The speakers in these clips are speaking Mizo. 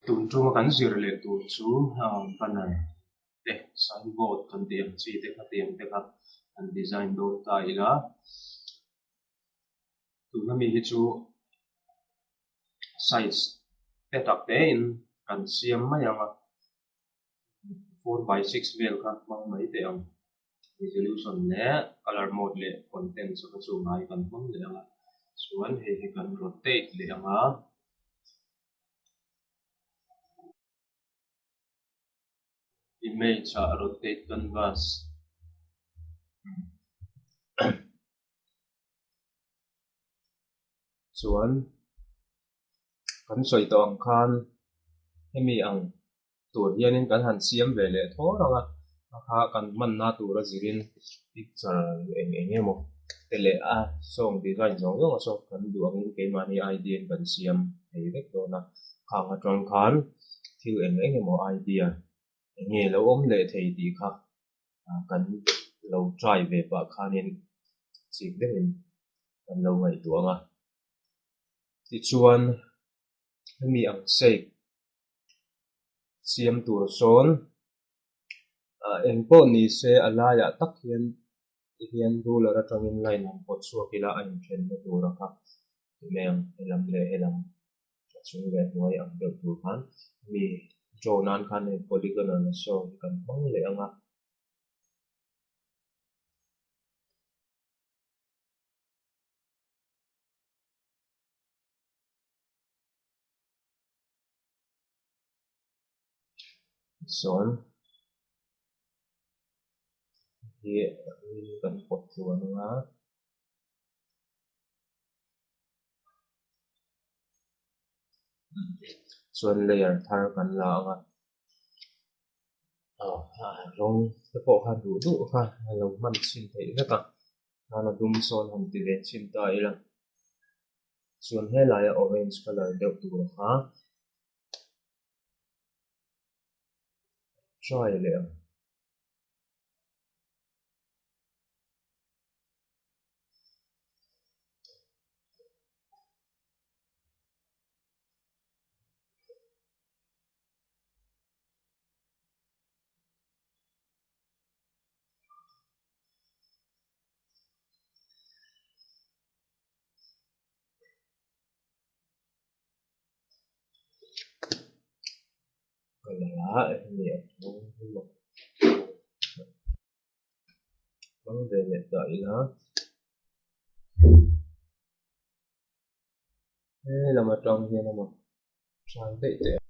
Tun tuma kan zir leh tur chu banner te signboard kan tih ang chi te kha tiang te kha an design dawn ta ila. Tuna mi hi chu size te tak te in kan siam mai ang a, 4x6 vel kha hmang mai teh ang. Resolution leh colour mode leh contents kha chu ngai kan hmang leh ang a, chuan hei hi kan rotate leh ang a. Image ah rotate canvas. Chuan kan sawi tawh ang khan hemi ang tur hianin kan han siam ve leh thawr ang a, a kha kan hmanna tura zirin picture eng eng emaw te leh a sawng design zawng zawng a saw kan duh angin keimahni idea in kan siam thei vek dawn a, khang atang khan thil eng eng emaw idea eng nge lo awm leh thei tih kha kan lo try ve pah khanin chik deuhin kan lo ngaihtuah ang a, tichuan hemi ang shape siam tur sawn eng pawh ni se a laiah tak hian tihian ruler atangin line han pawt chhuak ila a inthenna tur a kha ti mai ang helam leh helam a chung leh hnuai ang deuh tur khan mi draw nan khan hei polygonal a saw hi kan hmang leh ang a. Sawn hi kan pawt tluan ang a. Chuan layer thar kan la ang a. Rawng te pawh kha duh duh kha a lo hman chhin theih vek a. Khan a dum sawn han ti ve chhin ta ila. Chuan helaia orange colour deuh tur kha try leh ang. Colour ah hemi a rawng hi maw hmang ve leh ta ila helam atang hian emaw try daih teh ang.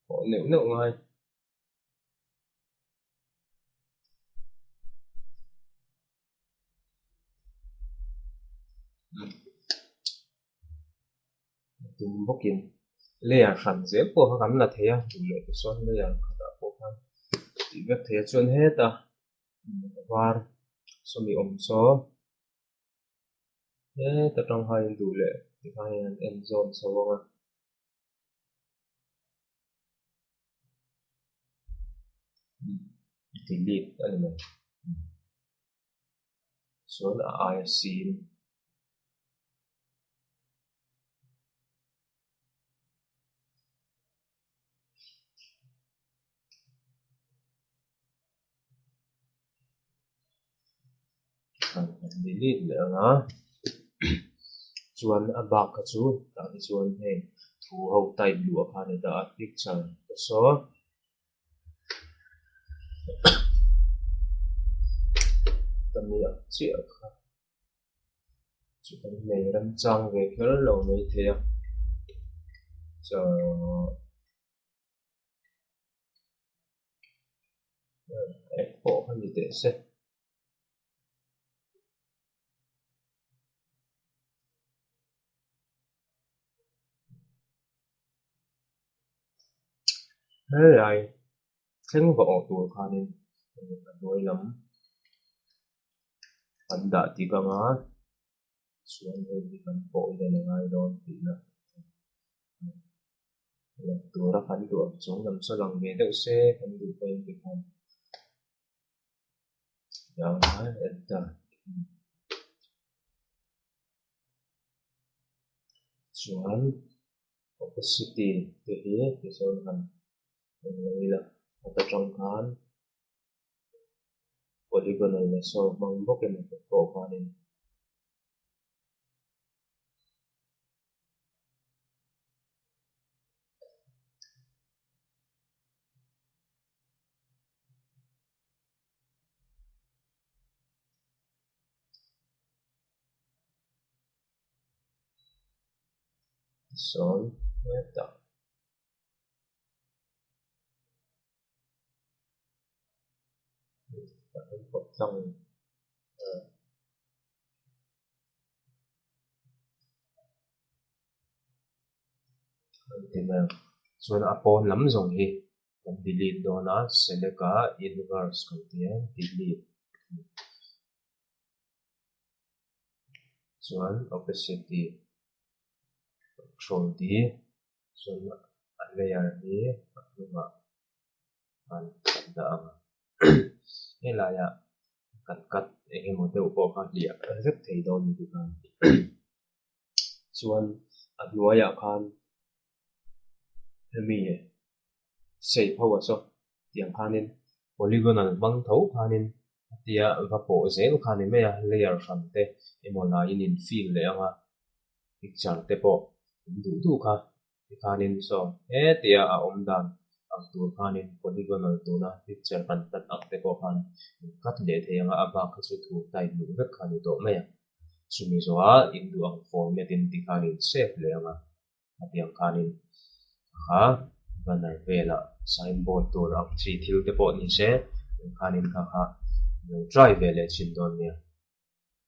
Pawh neuh neuh ngai. Tum bawkin layer hran zel pawh kha kan la thei a duh leh te chuan layer khatah pawh khan tih vek thei a chuan heta var sawmi awm saw heta tang khan in duh leh tikhan in an en zawn chho ang a. Delete a ni mai. Chuan a aia sin. Kan delete leh ang a chuan a bak kha chu tah te chuan hei thu ho type luh kha a ni ta a picture te saw. Ka ni ang chiah kha chu kan nei remchang ve kher lo mai thei a eng pawh kha ni teh se. Helai thleng va awh tur khanin a hnuai lam kan dah dik ang a, chuan hei hi kan pawh hian a ngai dawn tihna. Lang tura kan duh ang chung lam saw lang ve deuh se kan duh pawhin tikhan ang khan enter chuan opacity te hi tichuan han en lo ila a ta tang khan polygonal lasso hmang bawk emaw pawh khanin. Sawn hetah kan pawt tlang Chuan a pawn lam zawng hi kan delete dawn a, select a inverse kan ti a, delete chuan opacity control D chuan a layer hi a hnungah khan kan dah ang a, helaiah kan cut eng emaw deuh pawh kha hliah vek thei dawn a ni tikhan chuan a hnuaiah khan hemi shape ho a saw tiang khanin polygonal hmang tho khanin tia va pawh zel kha ni mai a, layer hran te emaw laiin in fill leh ang a, picture te pawh in duh duh kha tikhanin saw hetia a awm dan ang tur khanin polygonal tuna picture kan cut ang te pawh khan in cut leh thei ang a, a bak kha chu thu type luh vek kha ni tawh mai a, chumi zawha in duh ang format in tikhanin save leh ang a. A tiang khanin kha banner velah signboard tur ang chi thil te pawh ni se, tiang khanin kha kha lo try ve leh chhin dawn nia.